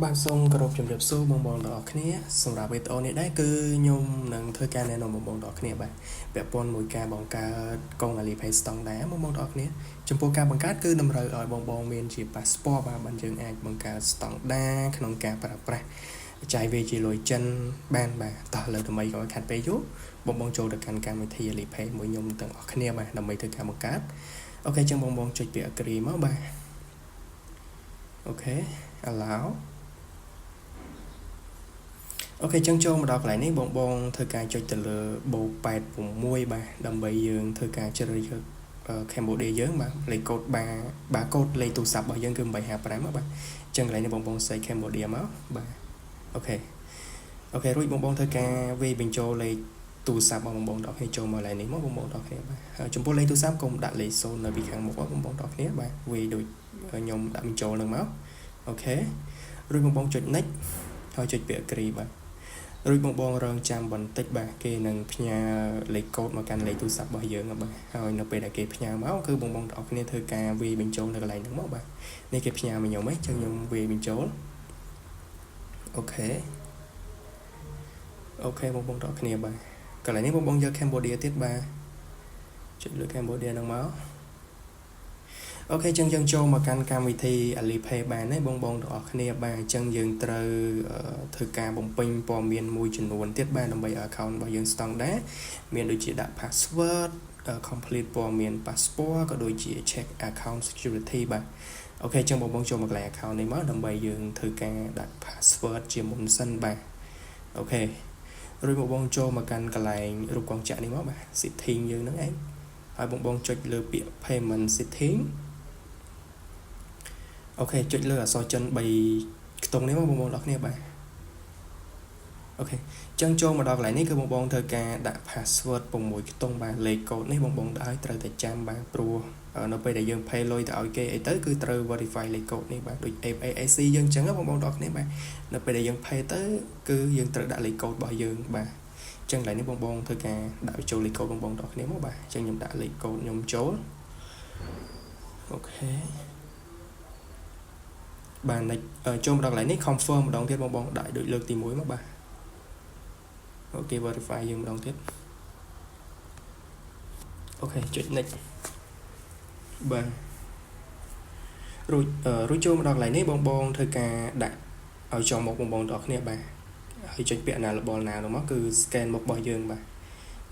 បាទសូមគោរពជំរាបសួរបងប្អូនទាំងអស់គ្នាសម្រាប់វីដេអូនេះដែរគឺខ្ញុំនឹងធ្វើការណែនាំបងប្អូនទាំងអស់គ្នាបាទពាក់ព័ន្ធមួយការបង្កើតកុង Alipay Standard បងប្អូនទាំងអស់គ្នាចំពោះការបង្កើតគឺតម្រូវឲ្យបងប្អូនមានជា passport បាទបានយើងអាចបង្កើត Standard ក្នុងការប្រើប្រាស់ចាយវាជាលុយចិនបានបាទតោះលើថ្មីក៏ឲ្យខាត់ពេលយូរបងបងចូលទៅកាន់កម្មវិធី Alipay មួយខ្ញុំទាំងអស់គ្នាបាទដើម្បីធ្វើការបង្កើត OK ចឹងបងបងចុចពាក្យ agree មកបាទ OK allow OK ចឹងចូលមកដល់កន្លែងនេះបងបងធ្វើការចុចទៅលើបូក86បាទដើម្បីយើងធ្វើការជ្រើសរើស Cambodia យើងបាទលេខកូដបាបាកូដលេខទូរស័ព្ទរបស់យើងគឺ855បាទអញ្ចឹងកន្លែងនេះបងបងសេ Cambodia មកបាទ OK OK រួចបងបងធ្វើការវាយបញ្ចូលលេខទូរស័ព្ទរបស់បងបងទាំងគ្នាចូលមកកន្លែងនេះមកបងបងទាំងគ្នាបាទហើយចំពោះលេខទូរស័ព្ទកុំដាក់លេខ0នៅពីខាងមុខបងបងទាំងគ្នាបាទវាយដូចខ្ញុំដាក់បញ្ចូលនឹងមក OK រួចបងបងចុច next ហើយចុចពាក្យ agree បាទរួចបងបងរងចាំបន្តិចបាទគេនឹងផ្ញើលេខកូដមកកាន់លេខទូរស័ព្ទរបស់យើងបាទហើយនៅពេលដែលគេផ្ញើមកគឺបងបងទាំងអស់គ្នាធ្វើការវាយបញ្ចូលនៅកន្លែងហ្នឹងមកបាទនេះគេផ្ញើមកខ្ញុំហ៎ចឹងខ្ញុំវាយបញ្ចូល OK OK បងបងទាំងអស់គ្នាបាទកន្លែងនេះបងបងយក Cambodia ទៀតបាទចុចលើ Cambodia ហ្នឹងមក OK ចឹងយើងចូលមកកាន់កម្មវិធី Alipay បានហើយបងបងទាំងអស់គ្នាបាទអញ្ចឹងយើងត្រូវធ្វើការបំពេញព័ត៌មានមួយចំនួនទៀតបាទដើម្បីឲ្យ account របស់យើង standard មានដូចជាដាក់ password complete ព័ត៌មាន passport ក៏ដូចជា check account security បាទ OK អញ្ចឹងបងបងចូលមកកន្លែង account នេះមកដើម្បីយើងធ្វើការដាក់ password ជាមុនសិនបាទ OK រួចបងបងចូលមកកាន់កន្លែងរូបកងចក្រនេះមកបាទ setting យើងហ្នឹងឯងហើយបងបងចុចលើពាក្យ payment setting OK ចុចលើអក្សរចិន3ខ្ទង់នេះមកបងប្អូនអរគ្នាបាទ OK អញ្ចឹងចូលមកដល់កន្លែងនេះគឺបងបងធ្វើការដាក់ password 6ខ្ទង់បាទលេខកូដនេះបងបងដាក់ឲ្យត្រូវតែចាំបាទព្រោះនៅពេលដែលយើង pay លុយទៅឲ្យគេអីទៅគឺត្រូវ verify លេខកូដនេះបាទដូច AAC យើងអញ្ចឹងបងបងទាំងអស់គ្នាបាទនៅពេលដែលយើង pay ទៅគឺយើងត្រូវដាក់លេខកូដរបស់យើងបាទអញ្ចឹងកន្លែងនេះបងបងធ្វើការដាក់បញ្ចូលលេខកូដបងបងទាំងអស់គ្នាមកបាទអញ្ចឹងខ្ញុំដាក់លេខកូដខ្ញុំចូល OK បាទចូលមកដល់កន្លែងនេះ confirm ម្ដងទៀតបងបងដាក់ដូចលើកទី1មកបាទ OK verify យើងម្ដងទៀត OK ចុច next បាទរួចរួចចូលមកដល់កន្លែងនេះបងបងធ្វើការដាក់ឲ្យចំមុខបងបងទាំងអស់គ្នាបាទហើយចុចពាក្យ enable now នោះមកគឺ scan មុខរបស់យើងបាទ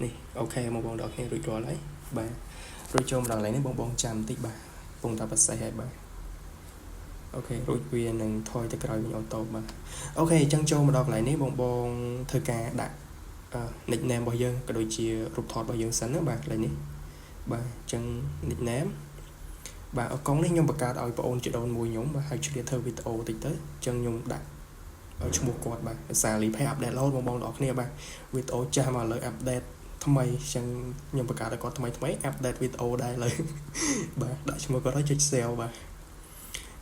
នេះ OK បងបងទាំងអស់គ្នារួចរាល់ហើយបាទរួចចូលមកដល់កន្លែងនេះបងបងចាំបន្តិចបាទពងតែប្រសេះហើយបាទ OK រួចវានឹងថយទៅក្រោយវិញ auto បាទ OK អញ្ចឹងចូលមកដល់កន្លែងនេះបងបងធ្វើការដាក់ nickname របស់យើងក៏ដូចជារូបថតរបស់យើងសិនណាបាទកន្លែងនេះបាទអញ្ចឹង nickname បាទអកុងនេះខ្ញុំបង្កើតឲ្យប្អូនជីដូនមួយខ្ញុំបាទហើយឆ្លៀតធ្វើវីដេអូតិចទៅអញ្ចឹងខ្ញុំដាក់ឈ្មោះគាត់បាទភាសា Alipay update រហូតបងប្អូនទាំងអស់គ្នាបាទវីដេអូចាស់មកលើ update ថ្មីអញ្ចឹងខ្ញុំបង្កើតឲ្យគាត់ថ្មីថ្មី update វីដេអូដែរលើបាទដាក់ឈ្មោះគាត់ឲ្យចុច save បាទ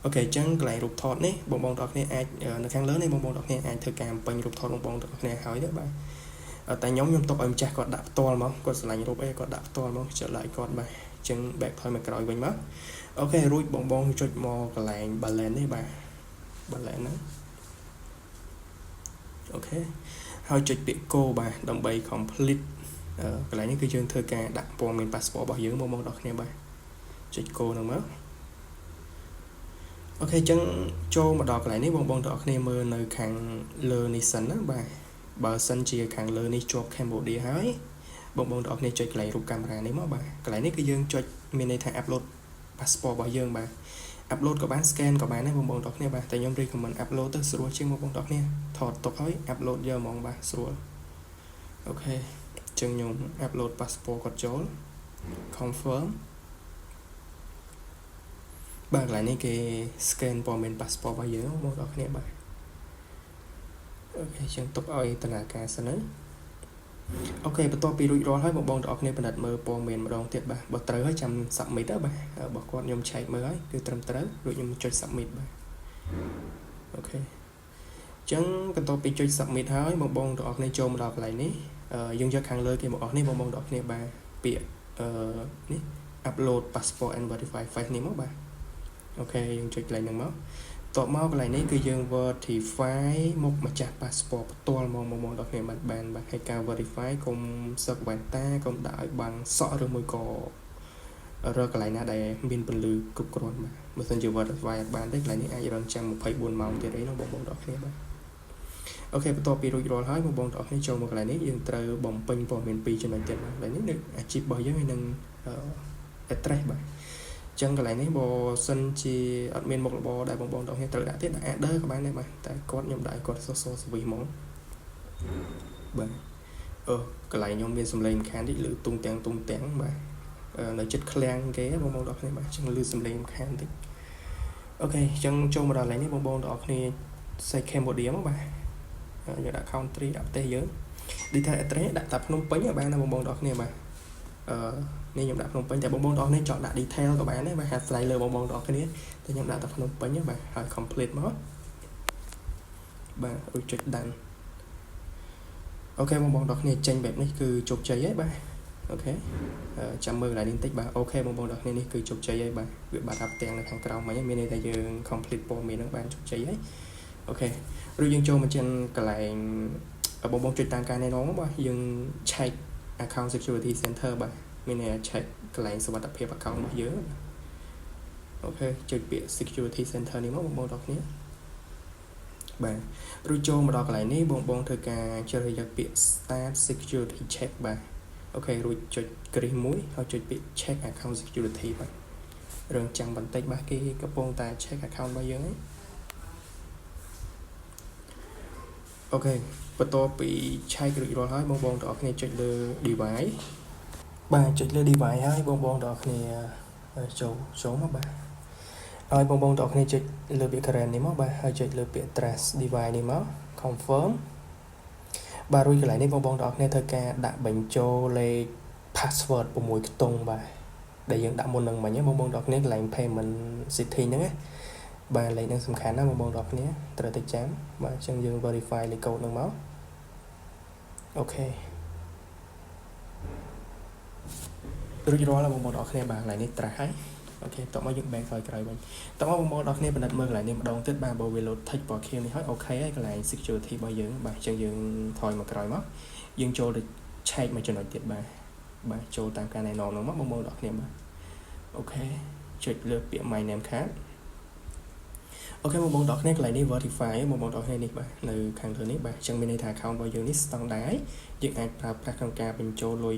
OK អញ្ចឹងកន្លែងរូបថតនេះបងបងទាំងអស់គ្នាអាចនៅខាងលើនេះបងបងទាំងអស់គ្នាអាចធ្វើការបំពេញរូបថតបងបងទាំងអស់គ្នាហើយទេបាទតែខ្ញុំខ្ញុំទុកឲ្យម្ចាស់គាត់ដាក់ផ្ទាល់មកគាត់ស្រឡាញ់រូបអីគាត់ដាក់ផ្ទាល់មកចុច like គាត់បាទអញ្ចឹង back ថយមកក្រោយវិញមក OK រួចបងបងចុចមកកន្លែង balance នេះបាទ balance ហ្នឹង OK ហើយចុចពាក្យ go បាទដើម្បី complete កន្លែងនេះគឺយើងធ្វើការដាក់ព័ត៌មាន passport របស់យើងបងបងទាំងគ្នាបាទចុច go ហ្នឹងមក OK អញ្ចឹងចូលមកដល់កន្លែងនេះបងបងទាំងអស់គ្នាមើលនៅខាងលើនេះសិនណាបាទបើសិនជាខាងលើនេះជាប់ Cambodia ហើយបងបងទាំងអស់គ្នាចុចកន្លែងរូបកាមេរ៉ានេះមកបាទកន្លែងនេះគឺយើងចុចមានន័យថា upload passport របស់យើងបាទ upload ក៏បាន scan ក៏បានដែរបងបងទាំងអស់គ្នាបាទតែខ្ញុំ recommend upload ទៅស្រួលជាងបងបងទាំងអស់គ្នាថតទុកហើយ upload យកហ្មងបាទស្រួល OK អញ្ចឹងខ្ញុំ upload passport គាត់ចូល confirm បាទកន្លែងនេះគេ scan ព័ត៌មាន passport របស់យើងបងប្អូនគ្នាបាទ OK អញ្ចឹងទុកឲ្យដំណើរការសិនណា OK បន្ទាប់ពីរួចរាល់ហើយបងបងទាំងអស់គ្នាពិនិត្យមើលព័ត៌មានម្ដងទៀតបាទបើត្រូវហើយចាំ submit ទៅបាទរបស់គាត់ខ្ញុំឆែកមើលហើយគឺត្រឹមត្រូវរួចខ្ញុំចុច submit បាទ OK អញ្ចឹងបន្ទាប់ពីចុច submit ហើយបងបងទាំងអស់គ្នាចូលមកដល់កន្លែងនេះយើងយកខាងលើគេមកអស់នេះបងបងទាំងអស់គ្នាបាទពាក្យអឺនេះ upload passport and verify face នេះមកបាទ OK យើងចុចកន្លែងហ្នឹងមក តបមកកន្លែងនេះគឺយើង verify មុខម្ចាស់ passport ផ្ទាល់មកមកមកដល់គ្នាបានបានបាទហើយការ verify កុំសឹកវ៉ែនតាកុំដាក់ឲ្យបាំងសក់ឬមួយក៏រកកន្លែងណាដែលមានពន្លឺគ្រប់គ្រាន់បាទបើសិនជា verify អត់បានទេកន្លែងនេះអាចរងចាំ24ម៉ោងទៀតអីនោះបងប្អូនទាំងគ្នាបាទ OK បន្ទាប់ពីរួចរាល់ហើយបងប្អូនទាំងអស់គ្នាចូលមកកន្លែងនេះយើងត្រូវបំពេញព័ត៌មានពីរចំណុចទៀតបាទកន្លែងនេះអាជីពរបស់យើងហើយនឹង address បាទចឹងកន្លែងនេះបើសិនជាអត់មានមុខរបរដែលបងប្អូនទាំងគ្នាត្រូវដាក់ទៀតដាក់ order ក៏បានដែរបាទតែគាត់ខ្ញុំដាក់ឲ្យគាត់ social service ហ្មងបាទអឺកន្លែងខ្ញុំមានសំឡេងខានតិចឬទុងទាំងទុងទាំងបាទនៅចិត្តឃ្លាំងគេបងប្អូនទាំងគ្នាបាទចឹងឮសំឡេងខានតិច OK ចឹងចូលមកដល់កន្លែងនេះបងប្អូនទាំងអស់គ្នាសេ Cambodia មកបាទយើងដាក់ country ដាក់ប្រទេសយើង detail address ដាក់តែភ្នំពេញបានណាបងប្អូនទាំងអស់គ្នាបាទអឺនេះខ្ញុំដាក់ភ្នំពេញតែបងប្អូនទាំងអស់គ្នាចង់ដាក់ detail ក៏បានដែរបាទហាត់ស្រ័យលើបងប្អូនទាំងអស់គ្នាតែខ្ញុំដាក់តែភ្នំពេញបាទហើយ complete មកបាទរួចចុច done OK បងប្អូនទាំងអស់គ្នាចេញបែបនេះគឺជោគជ័យហើយបាទ OK ចាំមើលកន្លែងនេះបន្តិចបាទ OK បងប្អូនទាំងអស់គ្នានេះគឺជោគជ័យហើយបាទវាបាត់អាផ្ទាំងនៅខាងក្រោមមិញមានន័យថាយើង complete ព័ត៌មានហ្នឹងបានជោគជ័យហើយ OK រួចយើងចូលមកចិនកន្លែងបងបងចុចតាមការណែនាំបាទយើងឆែក account security center បាទមានន័យថាឆែកកន្លែងសុវត្ថិភាព account របស់យើង OK ចុចពាក្យ security center នេះមកបងប្អូនទាំងគ្នាបាទរួចចូលមកដល់កន្លែងនេះបងបងធ្វើការជ្រើសយកពាក្យ start security check បាទ OK រួចចុចគ្រីសមួយហើយចុចពាក្យ check account security បាទរឿងចាំបន្តិចបាទគេកំពុងតែ check account របស់យើងហ្នឹង OK បន្ទាប់ពីឆែករួចរាល់ហើយបងបងទាំងអស់គ្នាចុចលើ device បាទចុចលើ device ហើយបងបងទាំងអស់គ្នាចូលចូលមកបាទហើយបងបងទាំងអស់គ្នាចុចលើពាក្យ current នេះមកបាទហើយចុចលើពាក្យ trust device នេះមក confirm បាទរួចកន្លែងនេះបងបងទាំងអស់គ្នាធ្វើការដាក់បញ្ចូលលេខ password 6ខ្ទង់បាទដែលយើងដាក់មុននឹងមិញបងបងទាំងអស់គ្នាកន្លែង payment setting ហ្នឹងណាបាទលេខហ្នឹងសំខាន់ណាស់បងបងទាំងអស់គ្នាត្រូវតែចាំបាទអញ្ចឹងយើង verify លេខកូដហ្នឹងមក OK រួចរាល់ហើយបងប្អូនទាំងអស់គ្នាបាទកន្លែងនេះត្រាស់ហើយ OK តោះមកយើង back ក្រោយក្រោយវិញតោះមកបងប្អូនទាំងអស់គ្នាពិនិត្យមើលកន្លែងនេះម្ដងទៀតបាទបើវា load tick ពណ៌ខៀវនេះហើយ OK ហើយកន្លែង security របស់យើងបាទអញ្ចឹងយើងថយមកក្រោយមកយើងចូលទៅឆែកមួយចំណុចទៀតបាទបាទចូលតាមការណែនាំហ្នឹងមកបងប្អូនទាំងអស់គ្នាបាទ OK ចុចលើពាក្យ my name card OK បងប្អូនទាំងអស់គ្នាកន្លែងនេះ verify បងប្អូនទាំងអស់គ្នានេះបាទនៅខាងលើនេះបាទអញ្ចឹងមានន័យថា account របស់យើងនេះ standard យើងអាចប្រើប្រាស់ក្នុងការបញ្ចូលលុយ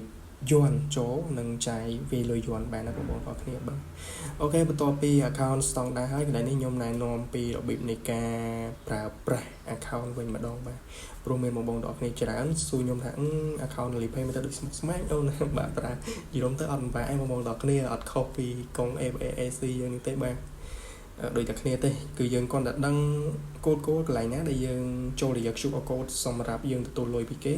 យួនចូលនិងចាយវាយលុយយួនបានណាបងប្អូនទាំងអស់គ្នាបាទ OK បន្ទាប់ពី account standard ហើយកន្លែងនេះខ្ញុំណែនាំពីរបៀបនៃការប្រើប្រាស់ account វិញម្ដងបាទព្រោះមានបងប្អូនទាំងអស់គ្នាច្រើនសួរខ្ញុំថា account Alipay មើលទៅដូចស្មុគស្មាញអូនបាទប្រើយល់ទៅអត់បាក់ឯងបងប្អូនទាំងអស់គ្នាអត់ខុសពីកុង AAC យើងនេះទេបាទដូចតែគ្នាទេគឺយើងគ្រាន់តែដឹងកូដកូដកន្លែងណាដែលយើងចូលទៅយក QR code សម្រាប់យើងទទួលលុយពីគេ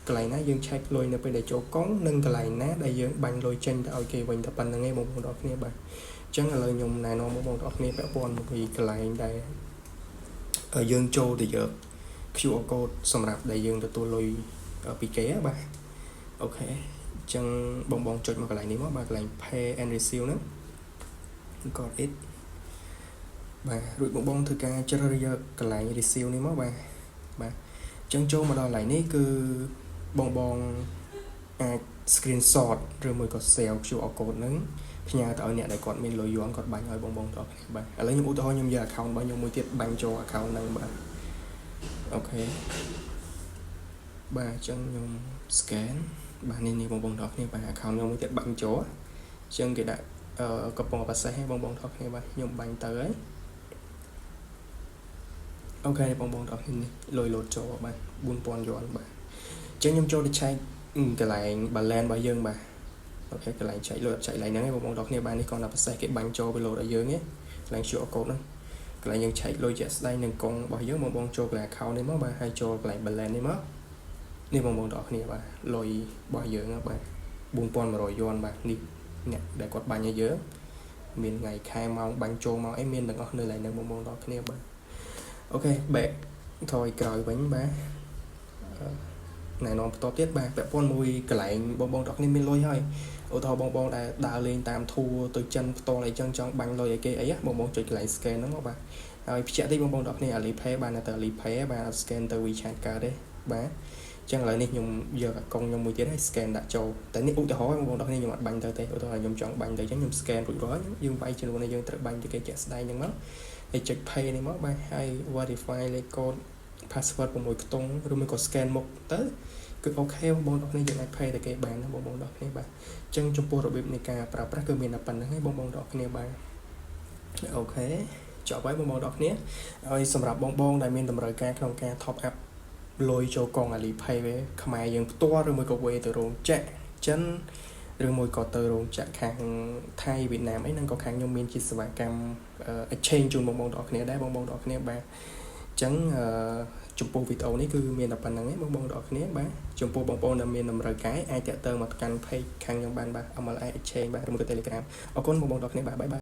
កន្លែងណាយើងឆែកលុយនៅពេលដែលចូលកុងនិងកន្លែងណាដែលយើងបាញ់លុយចេញទៅឲ្យគេវិញតែប៉ុណ្្នឹងឯងបងប្អូនទាំងអស់គ្នាបាទអញ្ចឹងឥឡូវខ្ញុំណែនាំបងប្អូនទាំងអស់គ្នាពាក់ព័ន្ធមួយកន្លែងដែលយើងចូលទៅយក QR code សម្រាប់ដែលយើងទទួលលុយពីគេបាទ OK អញ្ចឹងបងបងចុចមកកន្លែងនេះមកបាទកន្លែង pay and receive ហ្នឹង got it បាទរួចបងបងធ្វើការជ្រើសរើសយកកន្លែង receive នេះមកបាទបាទអញ្ចឹងចូលមកដល់កន្លែងនេះគឺបងបងអាច screenshot ឬមួយក៏ save QR code ហ្នឹងផ្ញើទៅឲ្យអ្នកដែលគាត់មានលុយយួនគាត់បាញ់ឲ្យបងបងទាំងអស់គ្នាបាទឥឡូវខ្ញុំឧទាហរណ៍ខ្ញុំយក account របស់ខ្ញុំមួយទៀតបាញ់ចូល account ហ្នឹងបាទ OK បាទអញ្ចឹងខ្ញុំ scan បាទនេះនេះបងបងទាំងអស់គ្នាបាទ account ខ្ញុំមួយទៀតបាញ់ចូលអញ្ចឹងគេដាក់អឺកំពុងប្រសេសបងបងទាំងអស់គ្នាបាទខ្ញុំបាញ់ទៅហើយ OK បងបងទាំងអស់គ្នានេះលុយលោតចូលបាទ4000យួនបាទអញ្ចឹងខ្ញុំចូលទៅឆែកកន្លែង balance របស់យើងបាទ OK កន្លែងឆែកលុយអត់ឆែកកន្លែងហ្នឹងឯងបងប្អូនទាំងគ្នាបាទនេះគ្រាន់តែប្រសេសគេបាញ់ចូលទៅលោតឲ្យយើងទេកន្លែង QR code ហ្នឹងកន្លែងយើងឆែកលុយជាក់ស្ដែងនឹងកុងរបស់យើងបងបងចូលកន្លែង account នេះមកបាទហើយចូលកន្លែង balance នេះមកនេះបងប្អូនទាំងអស់គ្នាបាទលុយរបស់យើងបាទ4100យួនបាទនេះអ្នកដែលគាត់បាញ់ឲ្យយើងមានថ្ងៃខែម៉ោងបាញ់ចូលមកអីមានទាំងអស់នៅកន្លែងហ្នឹងបងប្អូនទាំងអស់គ្នាបាទ OK back ថយក្រោយវិញបាទណែនាំបន្តទៀតបាទពាក់ព័ន្ធមួយកន្លែងបងបងទាំងគ្នាមានលុយហើយឧទាហរណ៍បងបងដែលដើរលេងតាម tour ទៅចិនផ្ទាល់អីចឹងចង់បាញ់លុយឲ្យគេអីបងបងចុចកន្លែង scan ហ្នឹងមកបាទ ហើយភ្ជាក់តិចបងប្អូនទាំងគ្នា Alipay បានតែ Alipay បាទអត់ scan ទៅ WeChat កើតទេបាទចឹងឥឡូវនេះខ្ញុំយកអាកុងខ្ញុំមួយទៀតហើយ scan ដាក់ចូលតែនេះឧទាហរណ៍បងប្អូនទាំងគ្នាខ្ញុំអត់បាញ់ទៅទេឧទាហរណ៍ខ្ញុំចង់បាញ់ទៅចឹងខ្ញុំ scan រួចរាល់យើងវាយចំនួនដែលយើងត្រូវបាញ់ទៅគេជាក់ស្ដែងចឹងមកហើយចុច pay នេះមកបាទហើយ verify លេខកូដ password 6ខ្ទង់ឬមួយក៏ scan មុខទៅគឺ OK បងប្អូនទាំងគ្នាយើងអាច pay ទៅគេបានណាបងប្អូនទាំងគ្នាបាទអញ្ចឹងចំពោះរបៀបនៃការប្រើប្រាស់គឺមានតែប៉ុណ្្នឹងឯងបងប្អូនទាំងគ្នាបាទ OK ចប់ហើយបងប្អូនទាំងគ្នាហើយសម្រាប់បងបងដែលមានតម្រូវការក្នុងការ top up លុយចូលកង Alipay វិញខ្មែរយើងផ្ទាល់ឬមួយក៏វេទៅរោងចក្រចិនឬមួយក៏ទៅរោងចក្រខាងថៃវៀតណាមអីហ្នឹងក៏ខាងខ្ញុំមានជាសេវាកម្ម exchange ជូនបងប្អូនទាំងគ្នាដែរបងប្អូនទាំងគ្នាបាទអញ្ចឹងចំពោះវីដេអូនេះគឺមានតែប៉ុណ្្នឹងឯងបងប្អូនទាំងគ្នាបាទចំពោះបងប្អូនដែលមានតម្រូវការអាចតាក់ទងមកកាន់ page ខាងខ្ញុំបានបាទ MLI Exchange បាទឬមួយក៏ Telegram អរគុណបងប្អូនទាំងគ្នាបាទ bye bye.